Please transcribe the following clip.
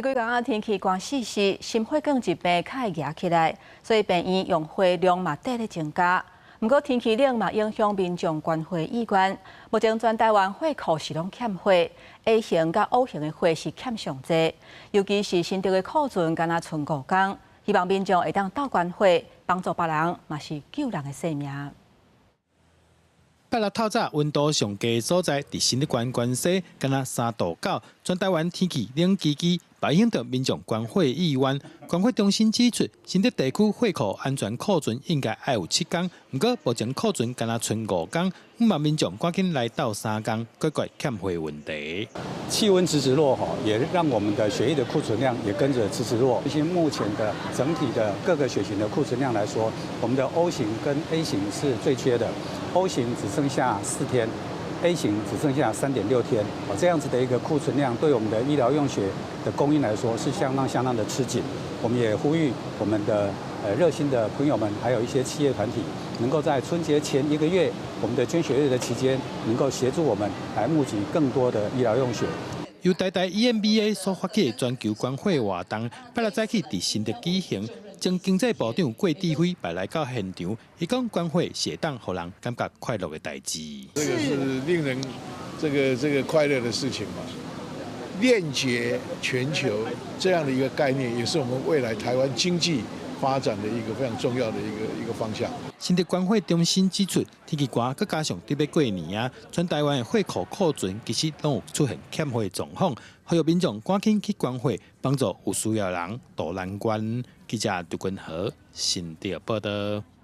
這幾工仔天氣寒死死，心血管疾病較會夯起來，所以病院用血量嘛綴咧增加。毋過天氣冷嘛影響民眾捐血意願。目前全台灣血庫是攏欠血，A 型佮 O 型的血是欠上濟，尤其是新竹的庫存干焦賰5工。希望民眾會當鬥捐血，幫助別人，嘛是救人的性命。拜六透早溫度上低所在，佇新竹縣關西，干焦3度9。全台灣天氣冷吱吱，影響著民眾捐血意願。捐血中心指出，新竹地區血庫安全庫存應該愛有7工，毋過目前庫存干焦賰5工，希望民眾趕緊來鬥相共，解決欠血問題。氣溫直直落吼，也讓我們的血液的庫存量也跟着直直落。其實目前的整體的各個血型的庫存量來說，我們的 O 型跟 A 型是最缺的。O 型只剩下4天，A 型只剩下3.6天，哦，這樣子的一個庫存量，對我們的醫療用血的供應來說是相當相當的吃緊。我們也呼籲我們的熱心的朋友們，還有一些企業團體，能夠在春節前一個月，我們的捐血月的期間，能夠協助我們來募集更多的醫療用血。由台大 EMBA 所發起的全球捐血活動，拜六早起佇新竹舉行。前經濟部長郭智輝嘛來到現場，伊講捐血是會當予人感覺快樂的代誌。這個是令人這個快樂的事情嘛，鏈接全球這樣的一個概念，也是我們未來台灣經濟發展的一個非常重要的一個方向。新竹捐血中心指出，天氣寒，閣加上佇欲過年啊，全台灣的血庫庫存其實攏有出現欠血狀況，呼籲民眾趕緊去捐血，幫助有需要的人渡難關。記者杜君和新竹報導。